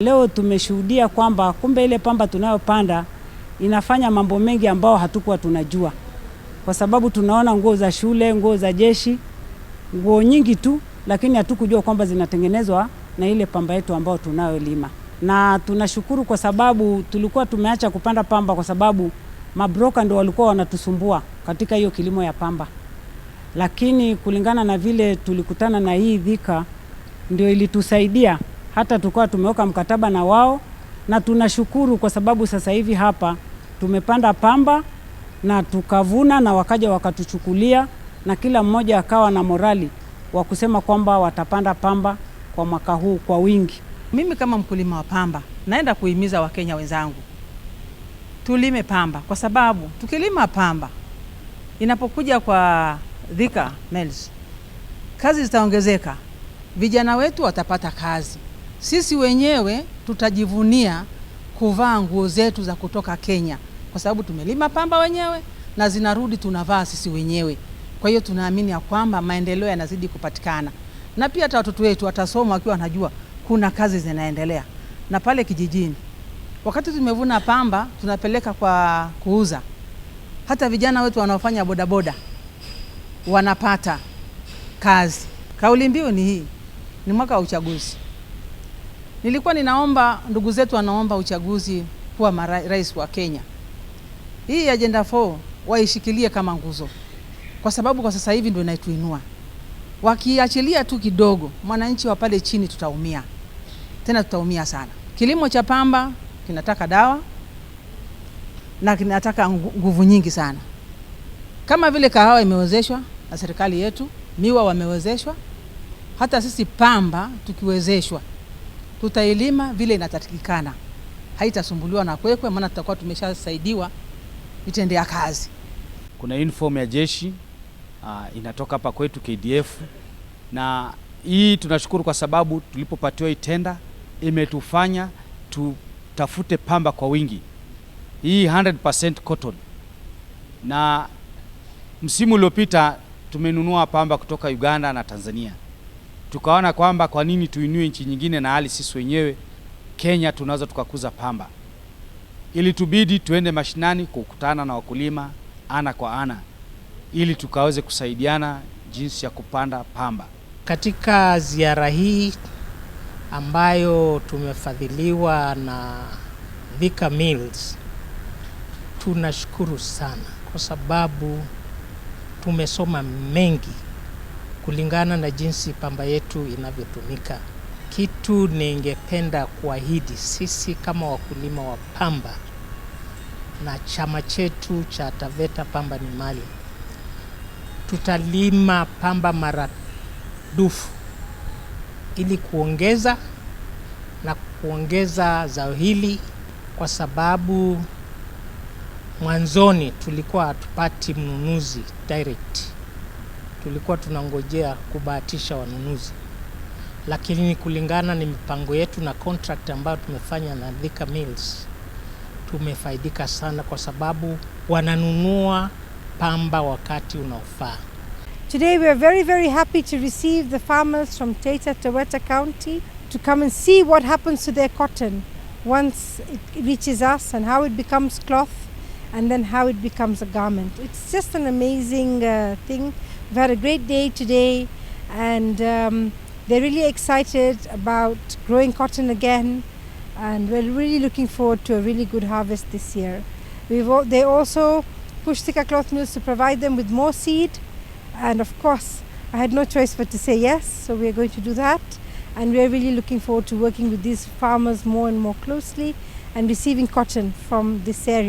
Leo tumeshuhudia kwamba kumbe ile pamba tunayopanda inafanya mambo mengi ambao hatukuwa tunajua, kwa sababu tunaona nguo za shule, nguo za jeshi, nguo nyingi tu, lakini hatukujua kwamba zinatengenezwa na ile pamba yetu ambayo tunayolima. Na tunashukuru kwa sababu tulikuwa tumeacha kupanda pamba kwa sababu mabroka ndio walikuwa wanatusumbua katika hiyo kilimo ya pamba, lakini kulingana na vile tulikutana na hii Thika ndio ilitusaidia hata tukawa tumeweka mkataba na wao, na tunashukuru kwa sababu sasa hivi hapa tumepanda pamba na tukavuna, na wakaja wakatuchukulia, na kila mmoja akawa na morali wa kusema kwamba watapanda pamba kwa mwaka huu kwa wingi. Mimi kama mkulima wa pamba naenda kuhimiza Wakenya wenzangu tulime pamba, kwa sababu tukilima pamba inapokuja kwa Thika Mills kazi zitaongezeka, vijana wetu watapata kazi, sisi wenyewe tutajivunia kuvaa nguo zetu za kutoka Kenya, kwa sababu tumelima pamba wenyewe na zinarudi tunavaa sisi wenyewe. Kwa hiyo tunaamini ya kwamba maendeleo yanazidi kupatikana, na pia hata watoto wetu watasoma wakiwa wanajua kuna kazi zinaendelea. Na pale kijijini, wakati tumevuna pamba tunapeleka kwa kuuza, hata vijana wetu wanaofanya bodaboda wanapata kazi. Kauli mbiu ni hii, ni mwaka wa uchaguzi. Nilikuwa ninaomba ndugu zetu wanaomba uchaguzi kuwa rais wa Kenya, hii Agenda 4 waishikilie kama nguzo, kwa sababu kwa sasa hivi ndio inaituinua. Wakiachilia tu kidogo, mwananchi wa pale chini tutaumia, tena tutaumia sana. Kilimo cha pamba kinataka dawa na kinataka nguvu nyingi sana, kama vile kahawa imewezeshwa na serikali yetu, miwa wamewezeshwa, hata sisi pamba tukiwezeshwa tutailima vile inatakikana, haitasumbuliwa na kwekwe, maana tutakuwa tumeshasaidiwa vitendea kazi. Kuna uniform ya jeshi inatoka hapa kwetu KDF, na hii tunashukuru kwa sababu tulipopatiwa hii tenda imetufanya tutafute pamba kwa wingi, hii 100% cotton. Na msimu uliopita tumenunua pamba kutoka Uganda na Tanzania, tukaona kwamba kwa nini tuinue nchi nyingine na hali sisi wenyewe Kenya tunaweza tukakuza pamba. Ilitubidi tuende mashinani kukutana na wakulima ana kwa ana ili tukaweze kusaidiana jinsi ya kupanda pamba. Katika ziara hii ambayo tumefadhiliwa na Thika Mills, tunashukuru sana kwa sababu tumesoma mengi kulingana na jinsi pamba yetu inavyotumika. Kitu ningependa kuahidi sisi kama wakulima wa pamba na chama chetu cha Taveta Pamba ni Mali, tutalima pamba maradufu ili kuongeza na kuongeza zao hili, kwa sababu mwanzoni tulikuwa hatupati mnunuzi direct, tulikuwa tunangojea kubahatisha wanunuzi, lakini kulingana na mipango yetu na contract ambayo tumefanya na Thika Mills tumefaidika sana, kwa sababu wananunua pamba wakati unaofaa. Today we are very, very happy to receive the farmers from Taita Taveta County to come and see what happens to their cotton once it reaches us and how it becomes cloth and then how it becomes a garment. It's just an amazing thing. We've had a great day today, and they're really excited about growing cotton again, and we're really looking forward to a really good harvest this year. They also pushed Thika Cloth Mills to provide them with more seed, and of course I had no choice but to say yes, so we are going to do that, and we are really looking forward to working with these farmers more and more closely and receiving cotton from this area.